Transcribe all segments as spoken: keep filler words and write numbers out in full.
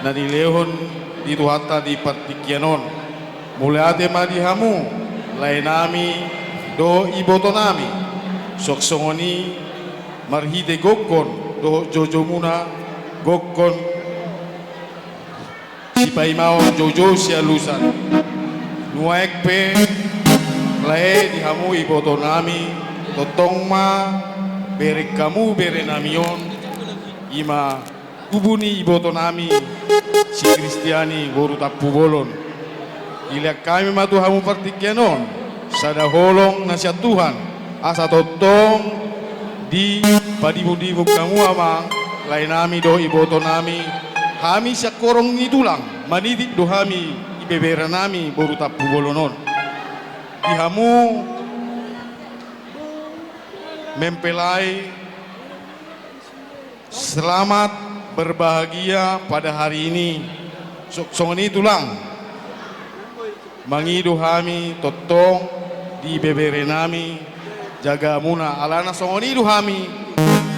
na nilehon di Tuhanta di partingkian on. Mauliate ma di hamu, laenami dohot ibotonami, suang songon i marhite gokhon dohot joujou muna, gokhon sipaimaon, joujou sialusan. Nuaeng pe lae di hamu ibotonami, tongtong ma bereng hamu berenami on, i ma tubu ni ibotonami si Kristiani boru Tampubolon. Dilean hami ma tu hamu partingkian on sada holong na sian Tuhan, asa tongtong dipadimundimung hamu amang, laenami dohot ibotonami, hami sian horong ni tulang, manitip do hami ibeberenami boru Tampubolon on. Di hamu mempelai, selamat berbahagia pada hari ini. So-, songon i tulang. Mangido hami tongtong di ibeberenami, jaga hamuna. Alana songon i do hami,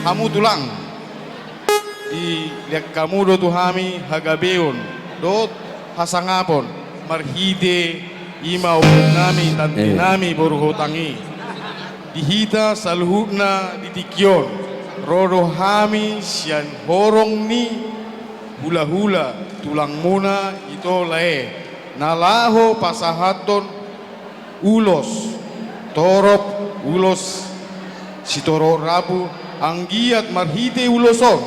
hamu tulang. Dilean hamu do tu hami hagabeon dohot hasangapon marhite i ma ompung nami, tante nami boru Hotang i. Di hita saluhutna di tingki on, ro do hami sian horong ni hulahula tulangmuna ito lae, na laho pasahathon ulos torop, ulos sitorop rambu, anggiat marhite ulos on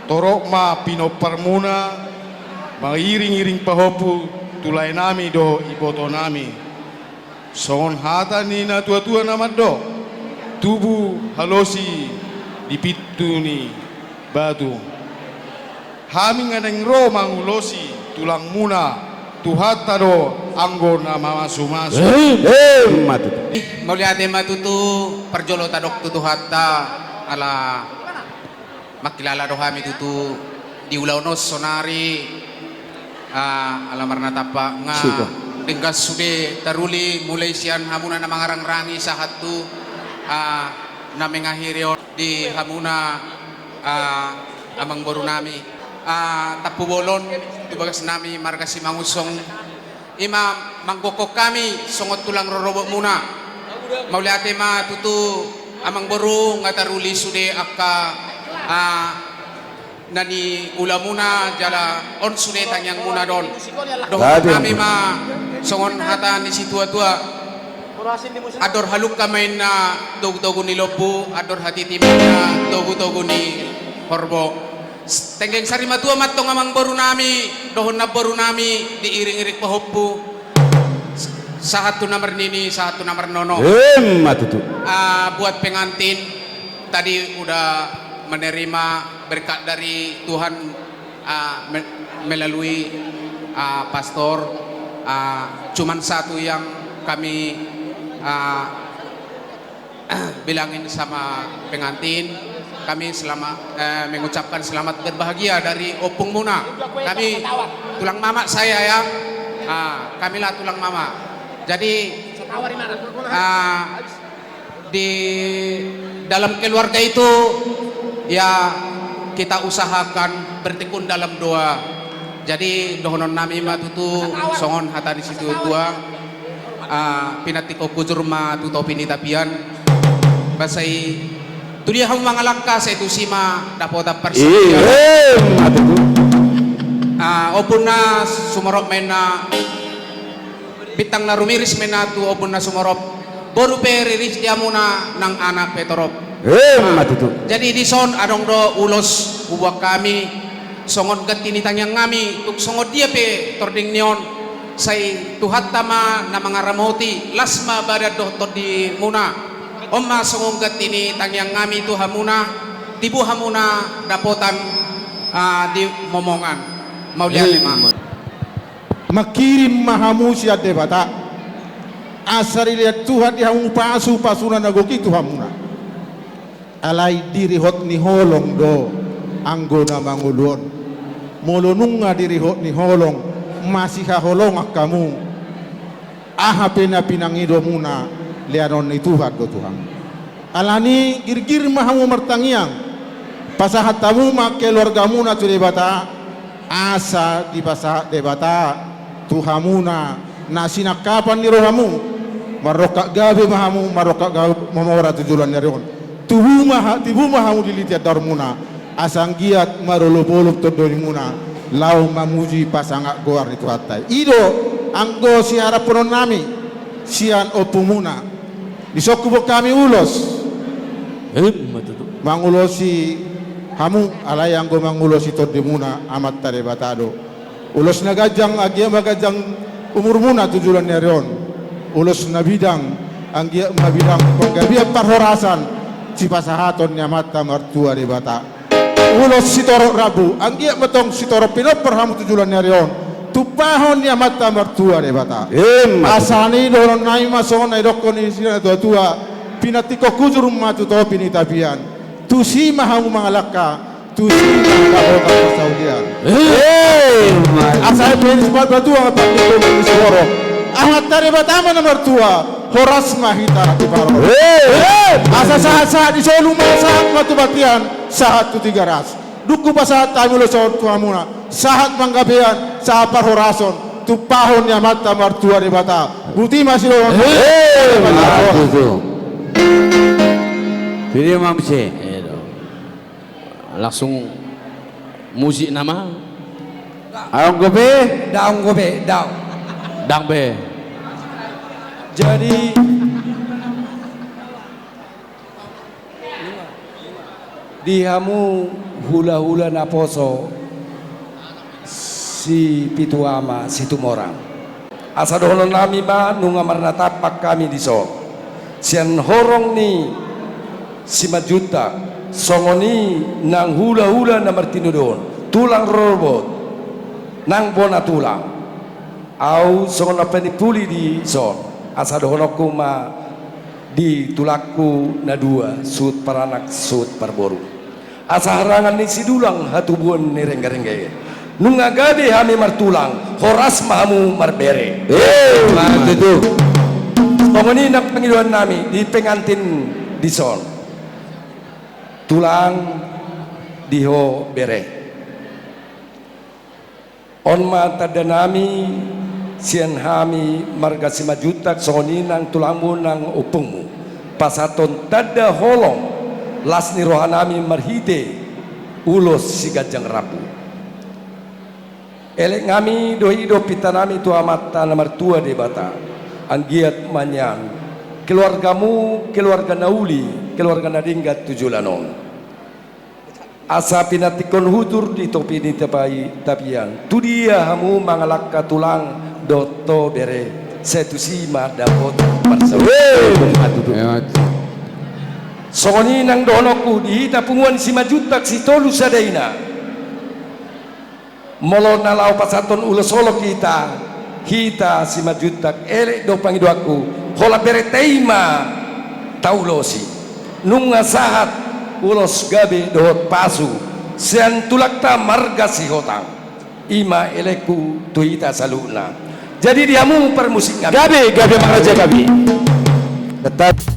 torop ma pinomparmuna mangiringiring pahompu tu laenami dohot ibotonami. Songon hata ni natuatua na mandok, tubu halosi di pintu ni batu. Hami nga naeng ro mangulosi tulangmuna, Tuhanta do anggo na mamasumasu. Emma tutu. Mauliate ma tutu, parjolo tadok tu Tuhanta, ala mangkilala do hami tutu di ulaon on saonari, ah, ala marnatampak nga denggan sude taruli mulai sian hamuna na mangarangrangi sahat tu, ah, na mengakhiri on di hamuna, ah, amangboru nami, ah, Tampubolon, tu bagas nami marga Simangunsong. I ma manggokhon hami songon tulang rorobotmuna. Mauliate ma tutu amangboru, nga taruli sude angka, ah, na niulamuna jala on sude tangiangmuna do on. Dohonon nami ma songon hata ni situatua. Andor halumpang ma inna togutogu ni lombu, andor hatiti ma inna togutogu ni horbo. Tenggeng sari matua ma antong amangboru nami dohot namboru nami diiringiring pahompu. Sahat tu na marnini, sahat tu na marnono. Emma tutu. Ah, buat pengantin, tadi udah menerima berkat dari Tuhan, ah, me-, melalui, ah, pastor, ah, cuman satu yang kami, ah, bilangin sama pengantin, kami selama-, eh, mengucapkan selamat berbahagia dari ompungmuna. Kami tulang mama saya ya. Ah, kamilah tulang mama. Jadi, ah, di dalam keluarga itu, ya, kita usahakan bertekun dalam doa. Jadi, dohonon nami ma tutu songon hata ni situatua, ah, pinantikhon hujur ma tu topi ni tapian. Boasa i, tu dia hamu mangalangka, sai tusi ma dapotan parsaulian. Emma tutu. Ah, ompungna sumorop ma inna, bintang na rumiris ma inna tu ombun na sumorop. Boru pe riris di hamuna, nang anak pe torop. Emma tutu. Jadi dison adong do ulos hubuat hami, songon ganti ni tangiang nami, tung songon dia pe tording ni on, sai Tuhanta ma na mangaramoti, las ma badan dohot tondimuna. On ma songon ganti ni tangiang nami tu hamuna, tibu hamuna dapotan, ah, di momongan. Mauliate ma. Emma. Mangkirim ma hamu sian Debata, asa dilehon Tuhan di hamu pasupasuna na gok i tu hamuna. Alai dirihot ni holong do anggo na mangolu on. Molo nunga dirihot ni holong, masihaholongan hamu, aha pe na pinangidomuna, lehonon ni Tuhan do tu hamu. Alani girgir ma hamu martangiang, pasahat hamu ma keluargamuna tu Debata, Asa dipasahat Debata tu hamuna na sinangkapan ni rohamu, marrongkap gabe ma hamu, marrongkap gabe mamora tu joloan ni ari on. Tubu ma ha-, tibu ma hamu di litian daormuna, asa anggiat marolopolop tondimuna laho mamuji pasangap goar ni Tuhanta i. I do anggo siharaphononnami sian ompumuna. Dison huboan hami ulos. Emma tutu. Mangulosi hamu, alai anggo mangulosi tondimuna Amanta Debata do. Ulos na ganjang, anggiat ma ganjang umurmuna tu joloan ni ari on. Ulos na bidang, anggiat ma bidang panggabean parhorasan sipasahaton ni Amanta Martua Debata. Ulos sitorop rambu, anggiat ma tong sitorop pinompar hamu tu joloan ni ari on, tumpahon ni Amanta Martua Debata. Emma. Asa ni dohononnami ma songon na nidokkon ni natuatua, pinantikhon hujur ma tu topi ni tapian. Tusi ma hamu mangalangka, tusi ma hamu marhata parsaulian. Emma. Asa epeng ni sipatu batua, pangkilomon ni siborok, Amanta Debata ma na martua, horas ma hita diparorot. Emma. Asa sahat-sahat di solu ma, sahat ma tu bontean, sahat tu Tigaras. Dung hupasahat hami ulos on tu hamuna, sahat panggabean, sahat parhorason, tumpahon ni Amanta Martua Debata. Boti ma sidung. Emma tutu. Pidi ma muse. Langsung musik nama. Adong dope? Dang dope, dang. Dang be. Jadi, di hamu hulahula naposo sipitu ama Situmorang. Asa dohononnami ma nunga marnatampak hami dison. Sian horong ni Simanjuntak, songon i nang hulahula na martinodohon, tulang rorobot, nang bona tulang. Ahu songon na panimpuli dison, asa dohononku ma di tulangku na dua, suhut paranak, suhut parboru. Asa harangan ni sidulang hatubuan ni renggarengga i. Nunga gabe hami martulang, horas ma hamu marbere. Emma tutu. Songon i nang pangidoannami di pengantin dison. Tulang, di ho bere. On ma tandanami sian hami marga Simanjuntak, songon i nang tulangmu nang ompungmu. Pasahathon tanda holong las ni rohanami marhite ulos siganjang rambu. Eleknami do i do pintanami tu Amanta na martua Debata, anggiat ma nian keluargamu keluarga na uli, keluarga na denggan tu joloan on. Asa pinantikhon hujur di topi ni tapai-, tapian. Tu dia hamu mangalangka tulang dohot ho bere, sai tusi ma dapot parsaulian. Emma tutu. Songon i nang dohononku di hita punguan Simanjuntak Sitolu Sadaina. Molo na laho pasahathon ulos holong hita, hita Simanjuntak, elek do pangidoanku, holan berenta i ma taulosi. Nunga sahat ulos gabe dohot pasu sian tulangta marga Sihotang. I ma elekku tu hita saluhutna. Jadi di hamu parmusiknami. Gabe, gabe ma raja, gabe. Tetap.